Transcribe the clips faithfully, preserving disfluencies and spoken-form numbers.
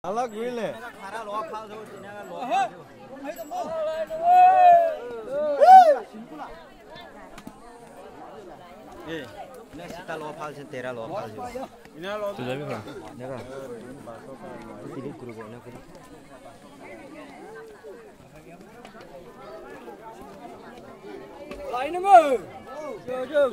Ala guile. Eh, next ta lo phal se, tera lo phal se. Tu jabi kha? Jaga. Tili guru ko na ko. Line mo. Jo, jo.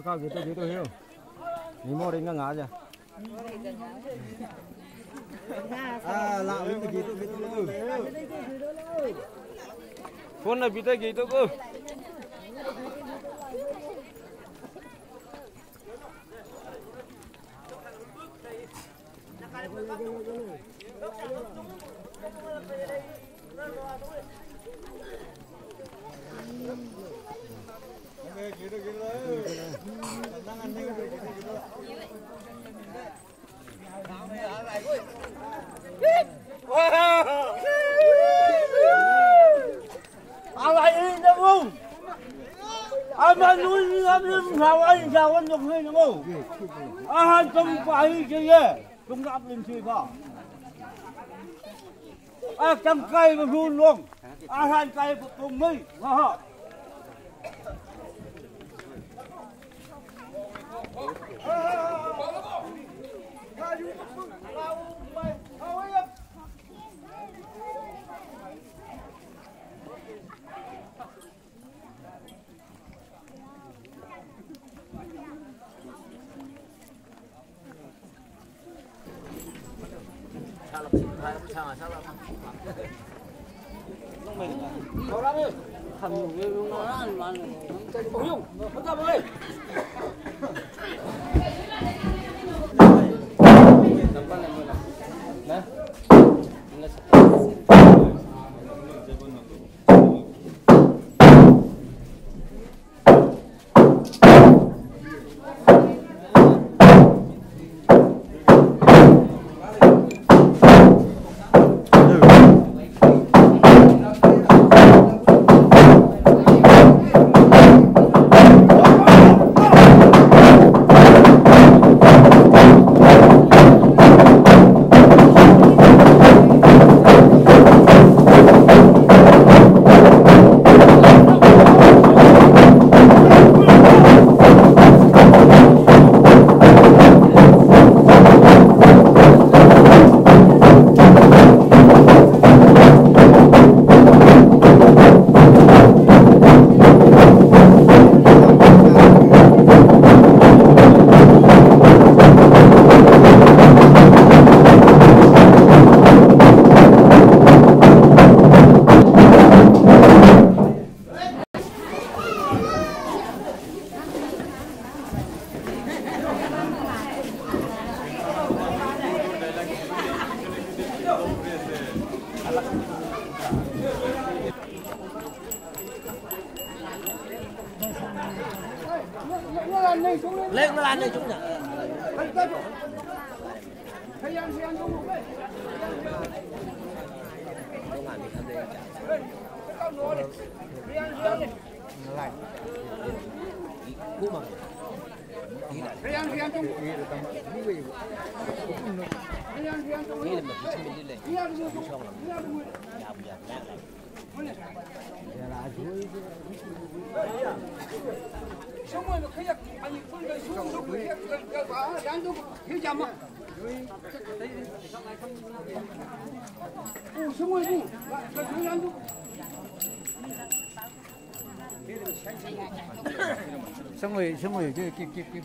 Ka gitu gitu hiu. Ni mo ring nga aja. Ah, la gitu gitu lo. Phone na bita gitu ko. Alai indamu. Ama nui ni amlim hawai jawan yok ni mo. Ahan tum pahi jeye. Tum aplim si ba. Akam kai ba hun long. Ahan kai ba tum mai. Ha ha. Leng lan ni chung na. Sungui, sungui, kip, kip, kip, kip.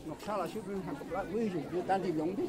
Nok sala shu dun han kepla, wih, ju, ju, tan di long di.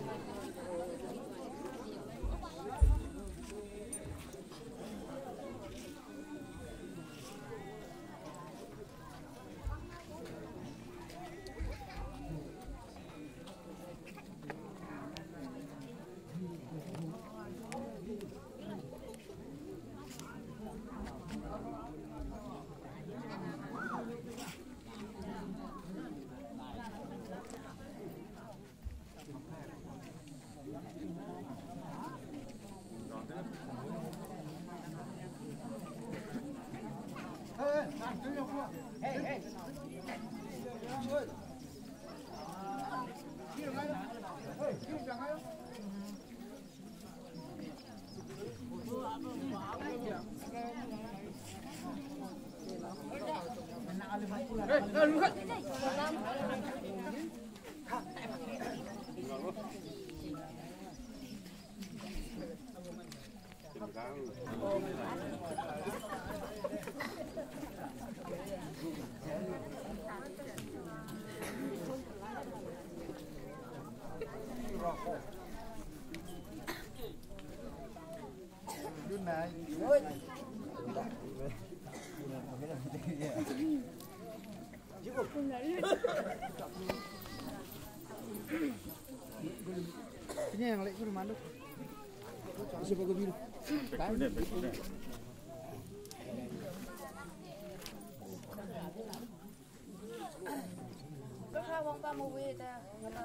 Kakha wang pa mo we ta, ngapa,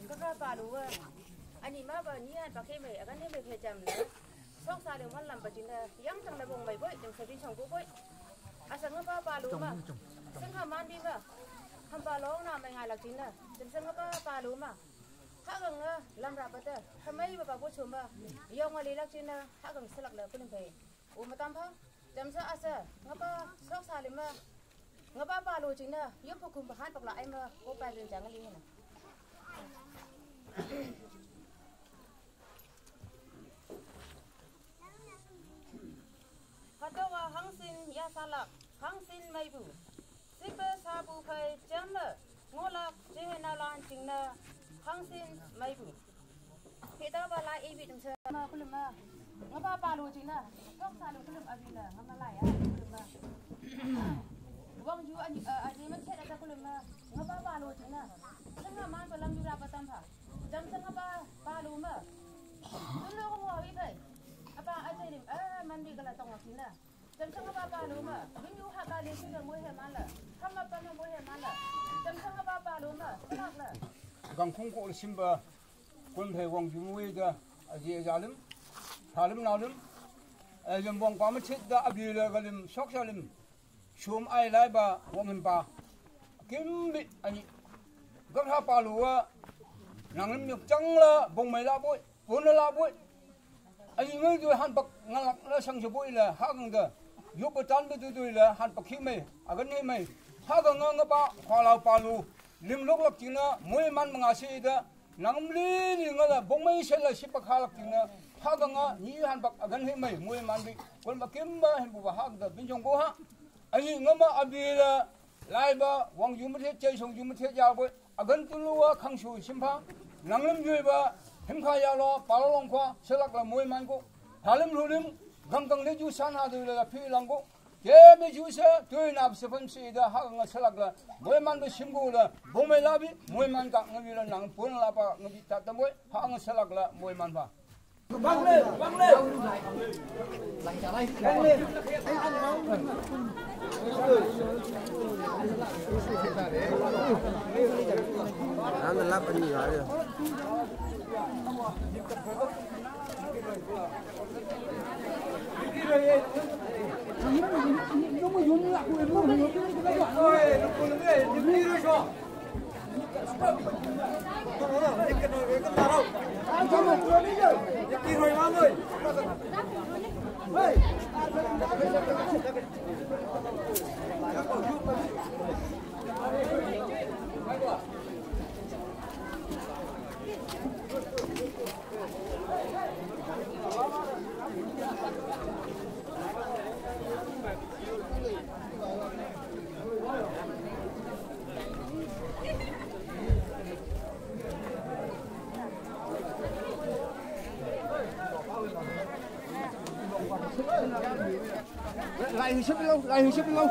kakha pa lo wa. Ani ma ba ni an pa ke me, akan ne me ke jam le. Sok sa le wan lam pa jin da, yang tang le bong mai boi, jam sa bin chong ko boi. Asa ngapa pa lo ma. Sang ha man bi ma. Ham pa long na mai ngai lak jin da. Jam sang ngapa pa lo ma. Ha gang nga lam ra pa ta. Hamai ba ba bo chom ba. Yong wa le lak jin da. Ha gang selak le kulim pai. U ma tam pha. Jam sa asa. Ngapa sok sa le ma. Ngapa pa lo jing na, yo pa kum pa han pak la ai ma, ko pa jing jang li na. Hatowa hangsin ya salak, hangsin mai bu. Sipa sa bu phai jam la, ngolak jing na lan jing na, hangsin mai bu. Hita ba la ibi tum sa ma kulum ma. Ngapa pa lo jing na. Sok sa lo kulum abi la. Ngama la ya kulum ma. Wang ju ani, eh, ani ma chet ata kulum ma. Ngapa pa lo jing na. Sanga man pa lam ju ra pa tam pha. Jam sanga pa, pa lo ma. Tun lo ko mo abi phai. Apa aja lim, eh, man bi kala tong jing na. Jam sanga pa pa lo ma. Min ju ha ka le shi ka mo he ma la. Kam ma pa ma mo he ma la. Jam sanga pa pa lo ma. Sak la. Gang khong ko sim ba. Kun phei wang jum wei da, a zi a za lim, tha lim nau lim, a lim wang kwa ma chit da, a bi le ga lim, sok sa lim, shum ai lai ba, wang hin pa, kim bit ani, gam ha pa lu wa, nang lim nyuk chang la, bong mai la boi, pun la boi, ani ngai du han pak ngalak la sang sa boi la, ha gang da, yuk ba tan ba du du la, han pak khi mai, a gan ni mai, ha gang nga nga pa, khwa lau pa lu, lim lok lak chi na, mui man ma nga si da, Nangam li li nga la bong mai sel la sip a kha lak ting na. Ha ka nga ni han bak a gan he mai mui man bi. Kon ba kim ba hin bu ba ha ka bin jong go ha. Ani nga ma a bi la lai ba wang yu ma the chai song yu ma the ya bo. A gan tu lu wa khang shu sim pha. Nang lim yui ba him kha ya lo pa lo long khwa selak la mui man ko. Tha lim lu lim gang kang le ju san ha du la phi lang ko. Ke me ju se, tui nap se phan si da ha nga selak la. Mui man ba sim gu la, bong mai la bi, mui man ka nga bi la nang pun la pa nga bi ta ta mui, ha nga selak la, mui man ba. Bang le, bang le. Bang le. Ang lap ani ya. Lai husip lo, lai husip lo.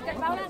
Cảnh báo lan.